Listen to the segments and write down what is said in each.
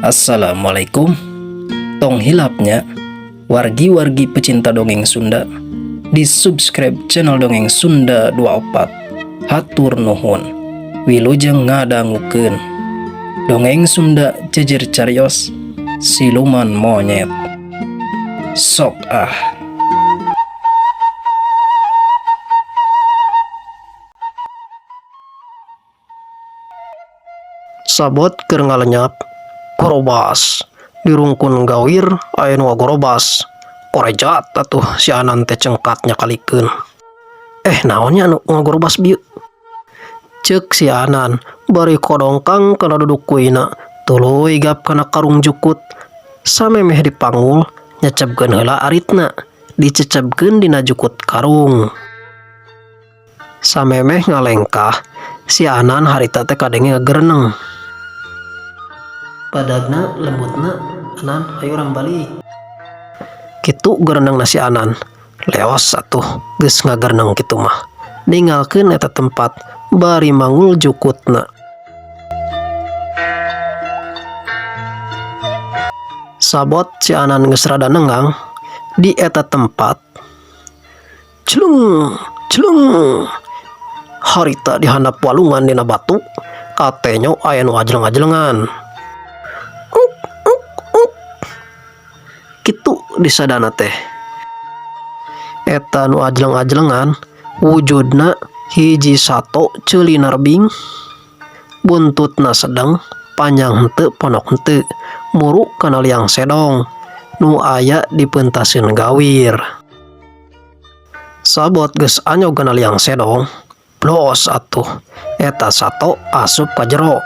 Assalamualaikum. Tong hilap nya, wargi-wargi pecinta dongeng Sunda, di subscribe channel Dongeng Sunda 24. Hatur nuhun. Wilujeng ngadangukeun Dongeng Sunda Jejer Carios Siluman Monyet. Sok ah. Sabot keur ngalenyap, gorobas dirungkun gawir aya nu ngagorobas. Korejat atuh si Anan teh cengkat nyakalikeun. Eh, naon nya anu ngagorobas bieu? Ceuk si Anan bari kodongkang kana dudukuina tuluy gap kana karung jukut. Samemeh dipanggul nyecebkeun heula aritna, dicecebkeun dina jukut karung. Samemeh ngalengkah, si Anan harita teh kadenge ngagereneng. Badagna lembutna, Anan, hayu urang balik. Kitu gerenengna si Anan. Leos atuh geus ngagereneng kitu mah. Ninggalkeun eta tempat bari mangul jukutna. Sabot si Anan geus rada nengang di eta tempat. Celung, celung. Harita di handap walungan dina batu katenyo aya nu ajleng-ajlengan. Uk uk uk. Kitu disadana teh. Eta nu ajleng-ajlengan wujudna hiji sato ceuli narbing, buntutna sedeng, panjang henteu pondok henteu, muru kana liang sedong nu aya di peuntaseun gawir. Sabot geus anyog kana liang sedong, blos atuh eta sato asup ka jero.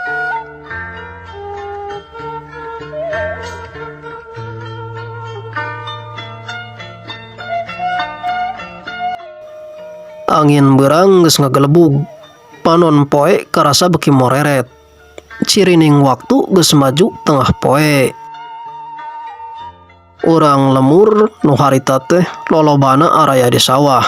Angin beurang geus ngagelebug, panon poe karasa beuki moreret. Cirining waktu geus maju tengah poe. Urang lemur nu harita teh lolobana araya di sawah.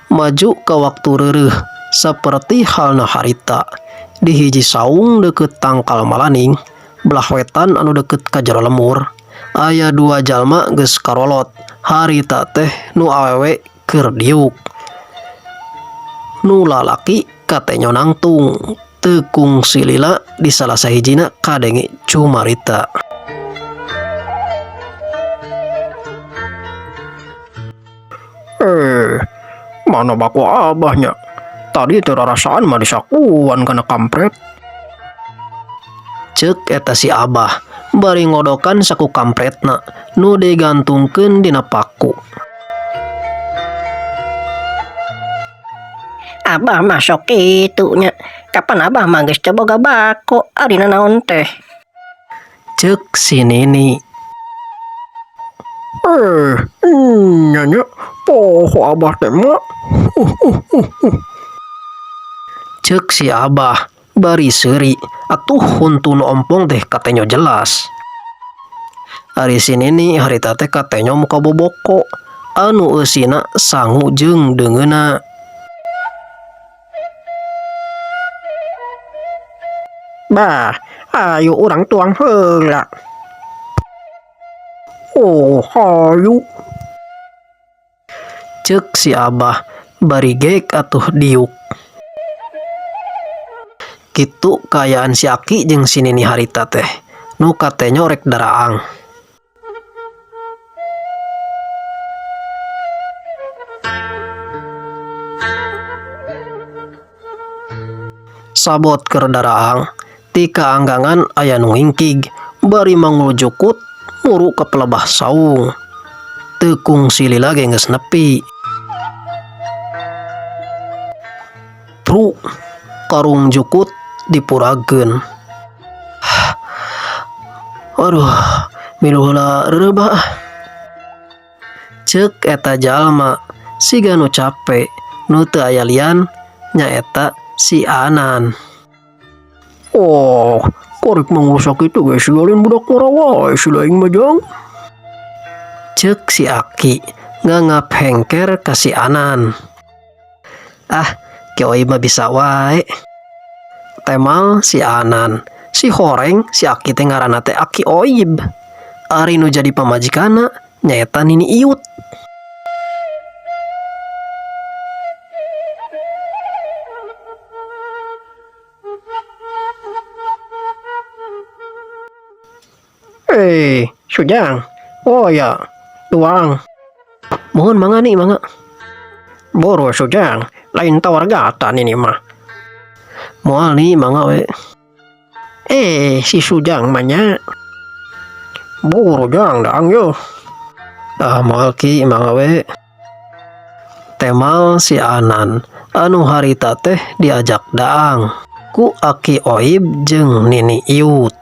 Maju ka waktu reureuh saperti halna harita. Di hiji saung deukeut tangkal malaning, belah wetan anu deukeut ka jero lemur, aya dua jalma geus karolot. Harita teh nu awewe keur diuk. Nu lalaki katenyo nangtung, teu kungsi lila di salah sahijina kadenge cumarita. Eh, mana bako abahnya? Tadi teu rarasaan mah disakuan kana kampret. Ceuk eta si Abah bari ngodokan saku kampretna nu digantungkeun dina paku. Abah mah sok kitu nya. Kapan abah mah geus teu boga bako, ari nanaon teh? Ceuk si Nini. Eh, nya nya, poho abah teh mah. Ceuk si Abah bari seuri, atuh huntu nu ompong teh katenyo jelas. Ari si Nini harita teh katenyo muka boboko anu eusina sangu jeung deungeunna. Bah, ayo urang tuang heula. Oh, hayu. Ceuk si Abah bari gek atuh diuk. Kitu kaayaan si Aki jeung si Nini harita teh nu katenyo rek daraang. Sabot keur daraang, ti kaanggangan aya nu ngingkig bari mangul jukut muru ka pelebah saung. Teu kungsi lila ge geus nepi. Pru, karung jukut dipuragkeun. Aduh, milu heula reureuh ah. Ceuk eta jalma siga nu cape, nu teu aya lian nyaeta si Anan. Oh, korek mangul sakitu ge sialin budak ngora wae si laing mah jang. Ceuk si Aki ngangap hengker ka si Anan. Ah, Ki Oi mah bisa wae. Temal si Anan. Si horeng si Aki teh ngaranna teh Aki Oib. Ari nu jadi pamajikanna nyaeta Nini Iut. Eh, Sujang. Oh ya, tuang. Mohon mangga nih, mangga. Boro Sujang, lain tawar gatan ini mah. Moal nih, mangga we. Eh, si Sujang mah nya. Boro jang daang yo. Ah, moal ki, mangga we. Temal si Anan anu harita teh diajak daang ku Aki Oib jeung Nini Iut.